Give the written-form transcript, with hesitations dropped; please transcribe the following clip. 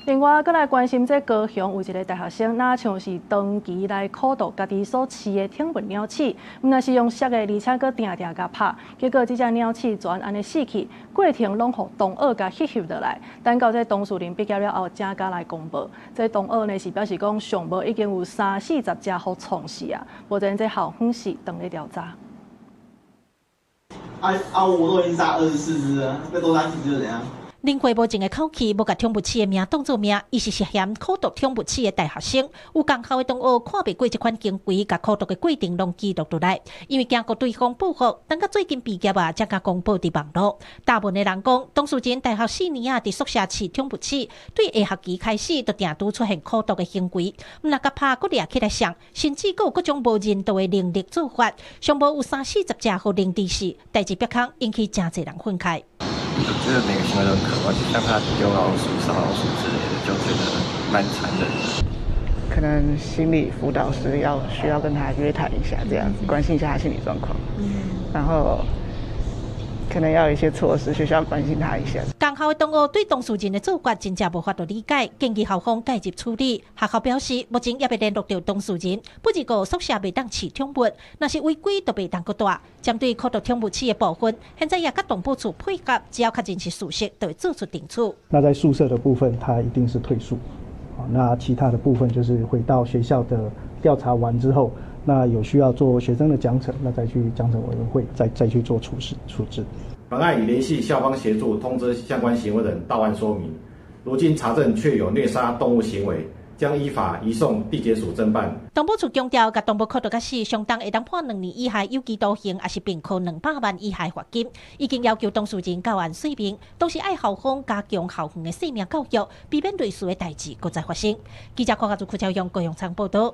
另外，閣來關心這高雄有一个大學生，若像是長期來苦毒家己所飼的寵物貓鼠，毋但是用摔的，而且閣定定共拍，結果這隻貓鼠全按呢死去，過程攏予同學共翕翕落來。等到這當事人畢業了後，才敢來公報。這同學呢是表示講，上無已經有三四十隻予創死啊！目前這校方是正咧調查。啊啊！我都已經殺24隻了，再多殺幾隻就怎樣？林慧無情的口氣，無共寵物鼠的名當做名，伊是涉嫌苦毒寵物鼠的大學生。有仝校的同學看袂過這款行為，共苦毒的過程攏記錄落來，因為驚過對方報復，等到最近畢業啊，才敢公布佇網路。大部分的人講，當事人大學4年啊，佇宿舍飼寵物鼠，對下學期開始就定拄出現苦毒的行為，毋但共拍，閣掠起來摔，甚至閣有各種無人道的凌虐做法，上無有三四十隻予凌致死，代誌煏空引起誠濟人憤慨。我覺得每個行為都很可怕，就像他丟老鼠、殺老鼠之類的，就覺得蠻殘忍的。可能心理輔導師要需要跟他約談一下，這樣子關心一下他心理狀況。然後可能要有一些措施，學校關心他一下。仝校的同學對當事人的做法真正無法度理解，建議校方介入處理。學校表示，目前猶未聯絡著當事人，不過宿舍袂當飼寵物，若是違規就袂當閣蹛。針對苦毒寵物鼠的部分，現在也佮動保處配合，只要確認是事實，就會做出懲處。那在宿舍的部分，他一定是退宿。那其他的部分就是回到學校的調查完之後，那有需要做學生的獎懲，那再去獎懲委員會再去做處置處置。本案已聯繫校方協助通知相關行為人到案說明，如經查證確有虐殺動物行為，將依法移送地檢署偵辦。動保處強調，共動物苦毒共死，相當會當判2年以下有期徒刑，抑是併科200萬以下罰金。已經要求當事人到案說明，同時愛校方加強校園的生命教育，避免類似的代誌閣再發生。記者郭家祖、柯超勇、高永昌報道。